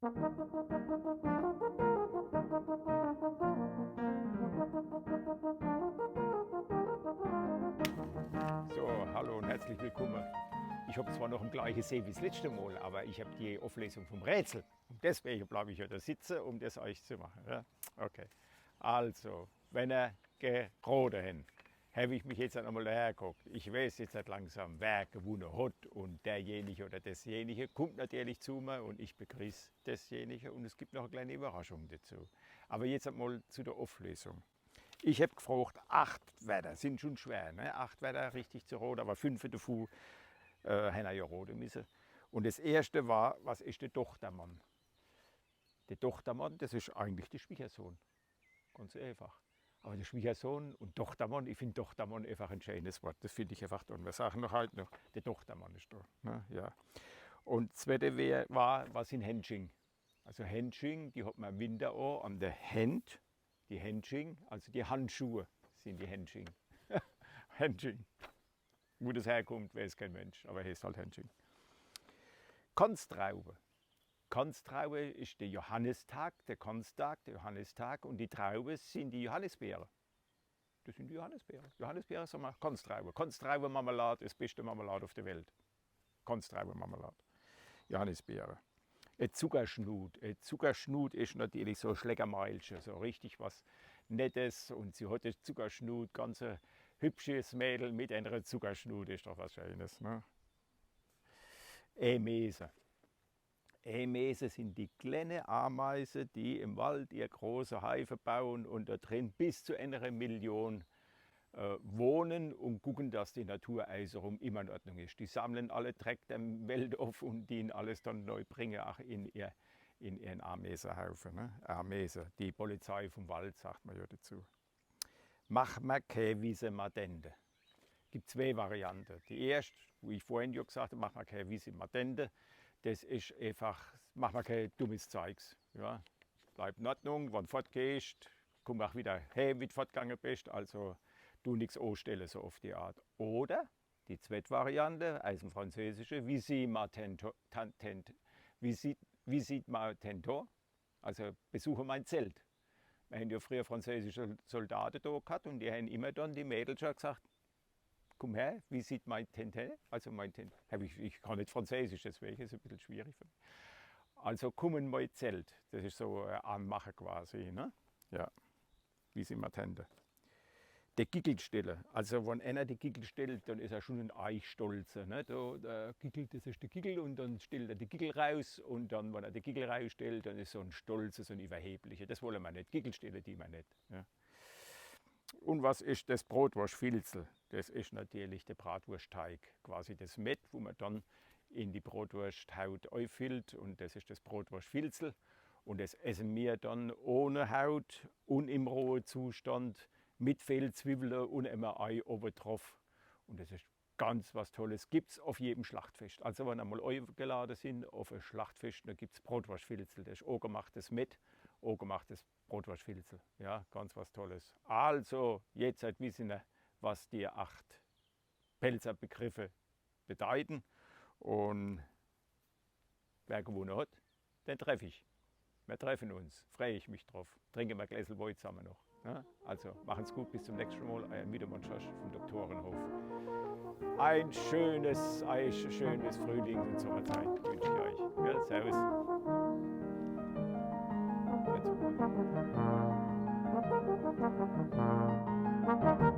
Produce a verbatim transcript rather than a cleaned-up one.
So, hallo und herzlich willkommen. Ich hab zwar noch im gleichen See wie das letzte Mal, aber ich hab die Auflösung vom Rätsel. Und deswegen bleib ich ja da sitzen, um das euch zu machen. Ja? Okay. Also, wenn er gerode hen, hab ich mich jetzt einmal hergeguckt. Ich weiß jetzt halt langsam, wer gewonnen hat, und derjenige oder dasjenige kommt natürlich zu mir und ich begrüße dasjenige und es gibt noch eine kleine Überraschung dazu. Aber jetzt einmal zu der Auflösung. Ich hab gefragt, acht Wörter, sind schon schwer, ne? Acht Wörter richtig zu roden, aber fünf davon, äh, hätte er ja roden müssen. Und das erste war, was ist der Tochtermann? Der Tochtermann, das ist eigentlich der Schwiegersohn. Ganz einfach. Aber der Schwiegersohn und Tochtermann, ich find Tochtermann einfach ein schönes Wort. Das find ich einfach toll. Wir sagen noch heute noch, der Tochtermann ist da. Ne? Ja. Und das zweite wär, war, was sind Hensching? Also Hensching, die hat man im Winter auch an der Hand. Die Hensching, also die Handschuhe sind die Hensching. Hensching. Wo das herkommt, weiß kein Mensch, aber heißt halt Hensching. Kornstraube. Kornstraube ist der Johannistag, der Kornstag, der Johannistag und die Traube sind die Johannisbeere. Das sind die Johannisbeere. Johannisbeere, sag mal, Kornstraube. Kornstraube-Marmelade ist beste Marmelade auf der Welt. Kornstraube-Marmelade. Johannisbeere. E Zuckerschnut. E Zuckerschnut ist natürlich so e Schleckermeilche, so richtig was Nettes. Und sie hat e Zuckerschnut, ganz e hübsches Mädel mit einer Zuckerschnut, ist doch was Schönes. Ne? E Mese. E Mese sind die kleine Ameise, die im Wald ihr große Heife bauen und da drin bis zu einer Million äh, wohnen und gucken, dass die Natur außerum immer in Ordnung ist. Die sammeln alle Dreck der Welt auf und denen alles dann neu bringen, auch in ihr, in ihren Amesehaufen. Ne? Amese, die Polizei vom Wald, sagt man ja dazu. Mach mer kä wisse Matente. Gibt zwei Varianten. Die erste, wie ich vorhin ja gesagt habe, mach mer kä wisse Matente, das ist einfach, mach mer kä dummes Zeugs. Ja? Bleib in Ordnung, wann fortgehst, komm auch wieder heim, wie du fortgegangen bist, also du nix anstellen, so auf die Art. Oder die zweite Variante, aus dem Französischen, Visite Matento, tan- tent- Visite, Visite Matento, also besuche mein Zelt. Wir haben ja früher französische Soldaten da gehabt und die haben immer dann die Mädels schon gesagt, komm her, Visite Matente, also mein Tent. Hab ich, ich kann nicht Französisch, deswegen ist es ein bisschen schwierig für mich. Also komm in mein Zelt, das ist so äh, Anmache quasi, ne? Ja, Visite Matente. Der Gickel stelle. Also wenn einer die Gickel stellt, dann ist er schon ein Eichstolzer. Ne? Da, der Gickel, das ist der Gickel und dann stellt er die Gickel raus und dann, wenn er die Gickel rausstellt, dann ist so ein Stolzer, so ein Überheblicher. Das wollen wir nicht. Gickel stelle die wir nicht. Ja. Und was ist das Brotwurstfilzel? Das ist natürlich der Bratwurstteig, quasi das Mett, wo man dann in die Brotwursthaut einfüllt und das ist das Brotwurstfilzel. Und das essen wir dann ohne Haut und im rohen Zustand mit viel Zwiebel und immer Ei oben drauf. Und das ist ganz was Tolles. Gibt's auf jedem Schlachtfest. Also wenn ihr mal eingeladen sind auf ein Schlachtfest, da gibt's Brotwurstfilzel. Das ist angemachtes Mett, angemachtes Brotwurstfilzel. Ja, ganz was Tolles. Also, jetzt seid wissen, was die acht Pälzer Begriffe bedeuten. Und wer gewonnen hat, den treffe ich. Wir treffen uns, freue ich mich drauf. Trinken wir ein Gläsel Wein zusammen noch. Ne? Also, machen's gut, bis zum nächsten Mal. Euer Wiedemann Schorsch vom Doktorenhof. Ein schönes, ein schönes Frühling und Sommerzeit wünsche ich euch. Ja, servus. Macht's gut.